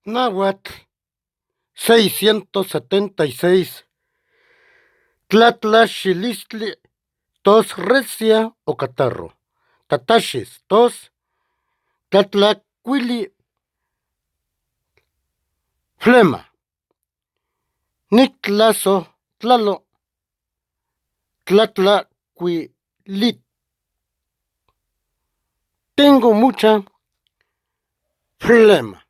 Náhuatl 676 Tlatlaxilistli tos recia o catarro. Tataxis tos tlatlacuili flema. Nictlaso tlalo tlatlacuilit. Tengo mucha flema.